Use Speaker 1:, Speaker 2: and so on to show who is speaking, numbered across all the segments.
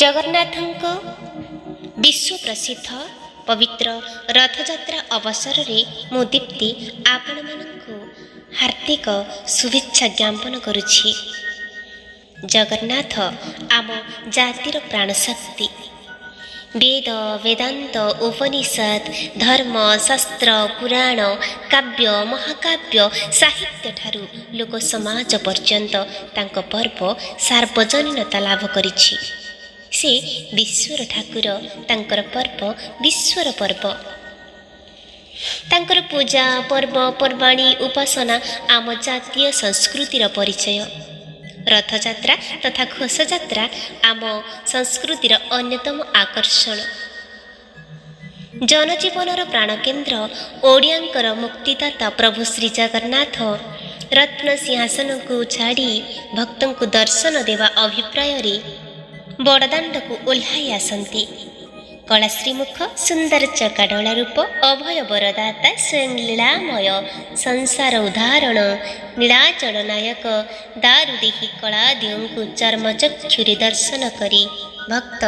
Speaker 1: ଜଗନ୍ନାଥଙ୍କ ବିଶ୍ୱ ପ୍ରସିଦ୍ଧ ପବିତ୍ର ରଥଯାତ୍ରା ଅବସରରେ ମୁଁ ଦୀପ୍ତି ଆପଣମାନଙ୍କୁ ହାର୍ଦ୍ଦିକ ଶୁଭେଚ୍ଛା ଜ୍ଞାପନ କରୁଛି। ଜଗନ୍ନାଥ ଆମ ଜାତିର ପ୍ରାଣଶକ୍ତି। ବେଦ, ବେଦାନ୍ତ, ଉପନିଷଦ, ଧର୍ମ, ଶାସ୍ତ୍ର, ପୁରାଣ, କାବ୍ୟ, ମହାକାବ୍ୟ, ସାହିତ୍ୟଠାରୁ ଲୋକ ସମାଜ ପର୍ଯ୍ୟନ୍ତ ତାଙ୍କ ପର୍ବ ସାର୍ବଜନୀନତା ଲାଭ କରିଛି। ସେ ବିଶ୍ୱର ଠାକୁର, ତାଙ୍କର ପର୍ବ ବିଶ୍ୱର ପର୍ବ। ତାଙ୍କର ପୂଜା, ପର୍ବ, ପର୍ବାଣୀ, ଉପାସନା ଆମ ଜାତୀୟ ସଂସ୍କୃତିର ପରିଚୟ। ରଥଯାତ୍ରା ତଥା ଘୋଷଯାତ୍ରା ଆମ ସଂସ୍କୃତିର ଅନ୍ୟତମ ଆକର୍ଷଣ। ଜନଜୀବନର ପ୍ରାଣକେନ୍ଦ୍ର, ଓଡ଼ିଆଙ୍କର ମୁକ୍ତିଦାତା ପ୍ରଭୁ ଶ୍ରୀ ଜଗନ୍ନାଥ ରତ୍ନ ସିଂହାସନକୁ ଛାଡ଼ି ଭକ୍ତଙ୍କୁ ଦର୍ଶନ ଦେବା ଅଭିପ୍ରାୟରେ ବଡ଼ଦାଣ୍ଡକୁ ଓହ୍ଲାଇ ଆସନ୍ତି। କଳା ଶ୍ରୀମୁଖ, ସୁନ୍ଦର ଚକାଡୋଳା ରୂପ, ଅଭୟ ବରଦାତା, ସ୍ୱୟଂ ଲୀଳାମୟ, ସଂସାର ଉଦ୍ଧାରଣ ନୀଳାଚଳ ନାୟକ ଦାରୁଦେହୀ କଳାଦିଅଙ୍କୁ ଚର୍ମଚକ୍ଷୁରେ ଦର୍ଶନ କରି ଭକ୍ତ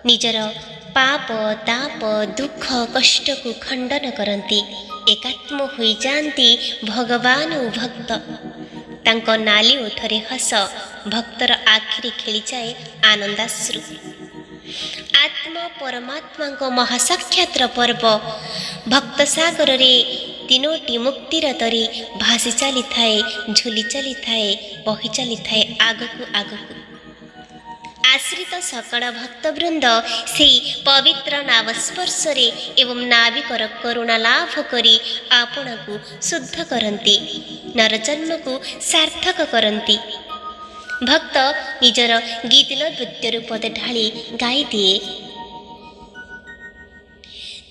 Speaker 1: ନିଜର ପାପ, ତାପ, ଦୁଃଖ, କଷ୍ଟକୁ ଖଣ୍ଡନ କରନ୍ତି। ଏକାତ୍ମ ହୋଇଯାଆନ୍ତି ଭଗବାନ ଓ ଭକ୍ତ। ତାଙ୍କ ନାଲି ଓଠରେ ହସ, ଭକ୍ତର ଆଖିରେ ଖେଳିଯାଏ ଆନନ୍ଦାଶ୍ରୁ। ଆତ୍ମା ପରମାତ୍ମାଙ୍କ ମହାସାକ୍ଷାତର ପର୍ବ। ଭକ୍ତ ସାଗରରେ ତିନୋଟି ମୁକ୍ତିର ତରି ଭାସି ଚାଲିଥାଏ, ଝୁଲି ଚାଲିଥାଏ, ବହି ଚାଲିଥାଏ ଆଗକୁ ଆଗକୁ। ଆଶ୍ରିତ ସକଳ ଭକ୍ତବୃନ୍ଦ ସେଇ ପବିତ୍ର ନାବସ୍ପର୍ଶରେ ଏବଂ ନାବିକର କରୁଣା ଲାଭ କରି ଆପଣାକୁ ଶୁଦ୍ଧ କରନ୍ତି, ନରଜନ୍ମକୁ ସାର୍ଥକ କରନ୍ତି। ଭକ୍ତ ନିଜର ଗୀତି ନୈବେଦ୍ୟ ରୂପ ଢାଳି ଗାଇଦିଏ,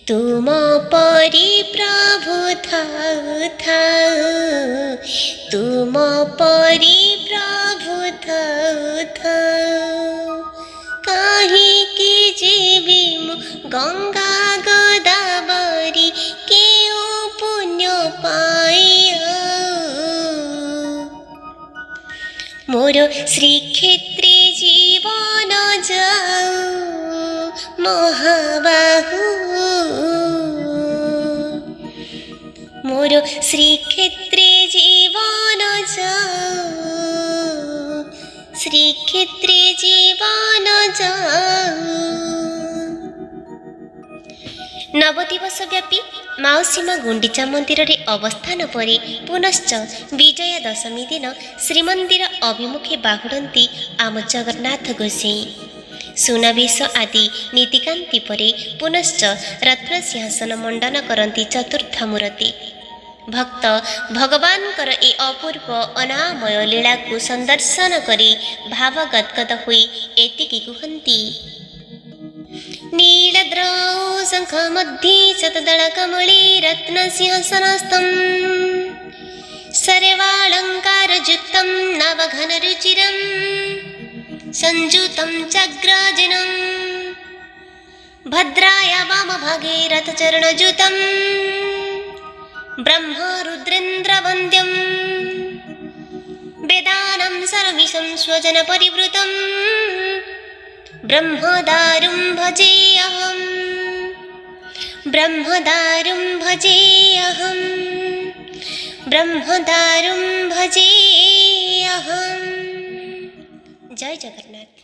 Speaker 1: ତୁମ ପରି ପ୍ରଭୁ ଥାଉ ଥାଉ, ତୁମ ପରି ପ୍ରଭୁ ଥାଉ ଥାଉ, କାହିଁକି ଯିବି ମୁଁ ଗଙ୍ଗା ଗୋଦାବରୀ, କେଉଁ ପୁଣ୍ୟ ପାଇ ଆଉ? ମୋର ଶ୍ରୀକ୍ଷେତ୍ରେ ଜୀବନ ଯାଉ ମହାବାହୁ, ମୋର ଶ୍ରୀକ୍ଷେତ୍ରେ ଜୀବନ ଯାଉ, ଶ୍ରୀକ୍ଷେତ୍ରେ ଜୀବନ ଯାଉ। ନବଦିବସ ବ୍ୟାପୀ ମାଉସୀମା ଗୁଣ୍ଡିଚା ମନ୍ଦିରରେ ଅବସ୍ଥାନ ପରେ ପୁନଶ୍ଚ ବିଜୟା ଦଶମୀ ଦିନ ଶ୍ରୀମନ୍ଦିର ଅଭିମୁଖେ ବାହୁଡ଼ନ୍ତି ଆମ ଜଗନ୍ନାଥ ଗୋସାଇଁ। ସୁନାବେଶ ଆଦି ନୀତିକାନ୍ତି ପରେ ପୁନଶ୍ଚ ରତ୍ନସିଂହାସନ ମଣ୍ଡନ କରନ୍ତି ଚତୁର୍ଦ୍ଧା ମୂରତି। ଭକ୍ତ ଭଗବାନଙ୍କର ଏ ଅପୂର୍ବ ଅନାମୟ ଲୀଳାକୁ ସନ୍ଦର୍ଶନ କରି ଭାବ ଗଦ୍ଗଦ ହୋଇ ଏତିକି କୁହନ୍ତି, ନୀଳଦ୍ରौ ଶଙ୍ଖ ମଧ୍ୟେ ଶତଦଳ କମଳେ ରତ୍ନସିଂହାସନସ୍ଥಂ, ସର୍ବାଳଙ୍କାରଯୁକ୍तं ନବଘନରୁଚିରं ସଂଯୁतं ଚାଗ୍ରାଜିनं, ଭଦ୍ରାୟ ବାମଭାଗେ ରଥଚରଣଯୁतं ବ୍ରହ୍ମ ରୁଦ୍ରେନ୍ଦ୍ରବନ୍ଦ୍ୟं, ବେଦାନାं ସରମିଶं ସ୍ୱଜନପରିବୃतं ବ୍ରହ୍ମଦାରୁं ଭଜେऽହम्, ବ୍ରହ୍ମଦାରୁं ଭଜେऽହम्, ବ୍ରହ୍ମଦାରୁं ଭଜେऽହम्। ଜୟ ଜଗନ୍ନାଥ।